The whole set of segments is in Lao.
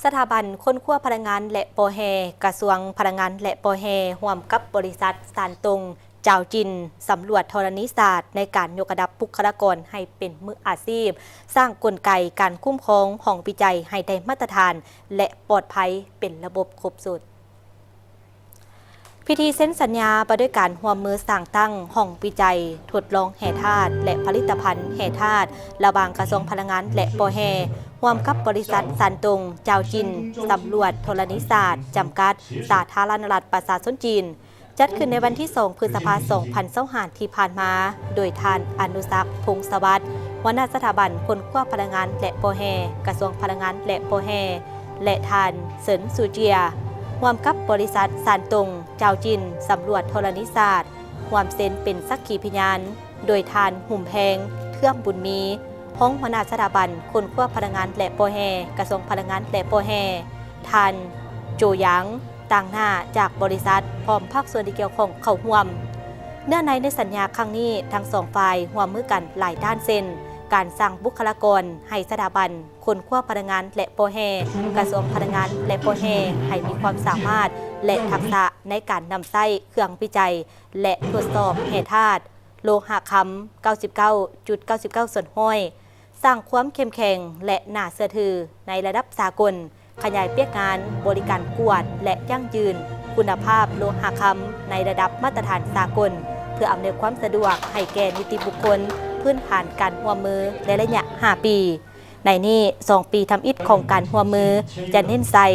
ສະຖາບັນຄົ້ນຄວ້າພະລັງງານ ແລະ ປໍແຮ່, ກະຊວງພະລັງງານ ແລະ ປໍແຮ່ ຮ່ວມກັບບໍລິສັດຊານຕົງ ຈາວຈີນ ສຳຫຼວດທໍລະນີສາດ ໃນການຍົກລະດັບບຸກຄະລາກອນໃຫ້ເປັນມືອາຊີບ, ສ້າງກົນໄກການຄຸ້ມຄອງຫ້ອງວິໄຈໃຫ້ໄດ້ມາດຕະຖານ ແລະ ປອດໄພເປັນລະບົບຄົບຊຸດ. ພິທີເຊັນສັນຍາວ່າດ້ວຍການຮ່ວມມືສ້າງຕັ້ງຫ້ອງວິໄຈທົດລອງແຮ່ທາດ ແລະ ຜະລິດຕະພັນແຮ່ທາດ ລະຫວ່າງກະຊວງພະລັງງານ ແລະ ບໍ່ແຮ່ ຮ່ວມກັບບໍລິສັດຊານຕົງ ຈາວຈີນ ສຳຫຼວດທໍລະນີສາດ ຈຳກັດ ສາທາລະນະລັດປະຊາຊົນຈີນ, ຈັດຂຶ້ນໃນວັນທີສອງ ພຶດສະພາ ສອງພັນຊາວຫ້າ ທີ່ຜ່ານມາ, ໂດຍທ່ານ ອະນຸສັກ ພົງສະຫວັດ ຫົວໜ້າສະຖາບັນຄົ້ນຄວ້າພະລັງງານ ແລະ ບໍ່ແຮ່ ກະຊວງພະລັງງານ ແລະ ບໍ່ແຮ່ ແລະ ທ່ານ ເສີນ ຊູເຈຍ ຮ່ວມກັບບໍລິສັດຊານຕົງ ຈາວຈີນ ສຳຫຼວດທໍລະນີສາດ ຮ່ວມເຊັນເປັນສັກຂີພະຍານ, ໂດຍທ່ານ ຫຸມແພງ ເທືອມບຸນມີ ຮອງຫົວໜ້າສະຖາບັນຄົ້ນຄວ້າພະລັງງານ ແລະ ບໍ່ແຮ່ ກະຊວງພະລັງງານ ແລະ ບໍ່ແຮ່, ທ່ານ ໂຈຢາງ ຕາງໜ້າຈາກບໍລິສັດ ພ້ອມພາກສ່ວນທີ່ກ່ຽວຂ້ອງເຂົ້າຮ່ວມ. ເນື້ອໃນໃນສັນຍາຄັ້ງນີ້, ທັງສອງຝ່າຍຮ່ວມມືກັນຫຼາຍດ້ານ ເຊັ່ນ ການສ້າງບຸກຄະລາກອນໃຫ້ສະຖາບັນ ຄົ້ນຄວ້າພະລັງງານ ແລະ ບໍ່ແຮ່, ກະຊວງພະລັງງານ ແລະ ບໍ່ແຮ່ ໃຫ້ມີຄວາມສາມາດ ແລະ ທັກສະໃນການນຳໃຊ້ເຄື່ອງວິໄຈ ແລະ ທົດສອບແຮ່ທາດໂລຫະຄຳ ເກົ້າສິບເກົ້າຈຸດເກົ້າສິບເກົ້າສ່ວນຮ້ອຍ, ສ້າງຄວາມເຂັ້ມແຂງ ແລະ ໜ້າເຊື່ອຖືໃນລະດັບສາກົນ, ຂະຫຍາຍວຽກງານບໍລິການກວດ ແລະ ຢັ້ງຢືນຄຸນນະພາບໂລຫະຄຳໃນລະດັບມາດຕະຖານສາກົນ ເພື່ອອຳນວຍຄວາມສະດວກໃຫ້ແກ່ນິຕິບຸກຄົນພື້ນຖານການຮ່ວມມືໃນໄລຍະຫ້າປີ. ໃນນີ້ ສອງປີທຳອິດຂອງການຮ່ວມມືຈະເນັ້ນໃສ່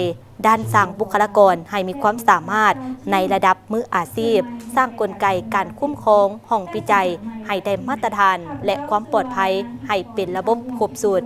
ດ້ານສ້າງບຸກຄະລາກອນໃຫ້ມີຄວາມສາມາດໃນລະດັບມືອາຊີບ, ສ້າງກົນໄກການຄຸ້ມຄອງຫ້ອງວິໄຈໃຫ້ໄດ້ມາດຕະຖານ ແລະ ຄວາມປອດໄພໃຫ້ເປັນລະບົບຄົບຊຸດ.